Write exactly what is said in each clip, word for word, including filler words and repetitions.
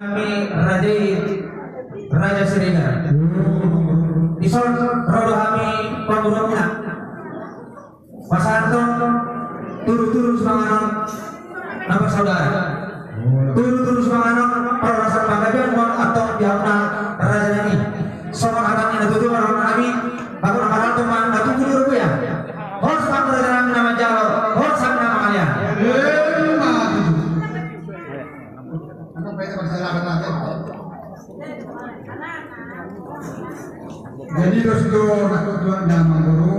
Hami raja i, Raja Siregar. Dison ro do hami pangurungna. Pasahathon tudutudu sipanganon na bersaudara. Tudutudu sipanganon parhorasan panggabean ma antong di hamuna raja nami. Songon hata ni na tutu marhata hami, baru na marhata ma na tutu di rupiah. Horas ma raja nami na manjalo, horas ma na mangalean. Emma tutu. Jadi dos do na tujuan na manguru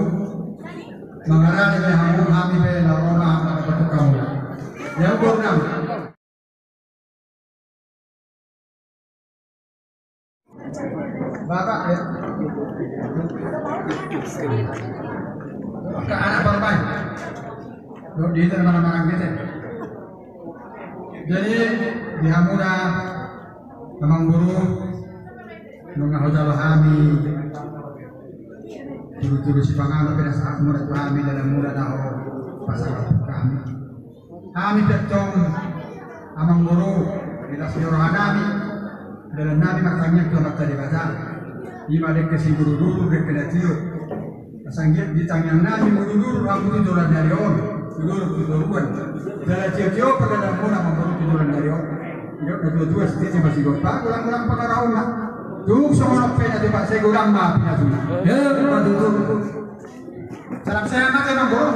mangarani be hamu hami be na roma na patuk kamu. Ya ukur nam. Bapak ya. Ke anak bapak. Lo di itu mana-mana gitu. Jadi di hamuna amang guru nunga hojalo hami. Tudutudu sipanganon pe na sahat muna tu hami dalan muna na ho pasahat hami. Hami pe antong amang guru di las ni roha nami. Dalan nami martangiang tu Amanta Debata. Ima dengke sidurudur dengke na tio. Sanggiat di tangiang nami mudurdur hamu tu joloan ni ari on, tu dolok tu toruan. Jala tiotio pe dalan muna mangolu tu joloan ni ari on. Didok na tuatua, sititi ma sigompa, golanggolang pangarahutna. Tung songon on pe na tupa, sai godang ma pinasuna. Emma tutu. Salam sehat ma amang guru.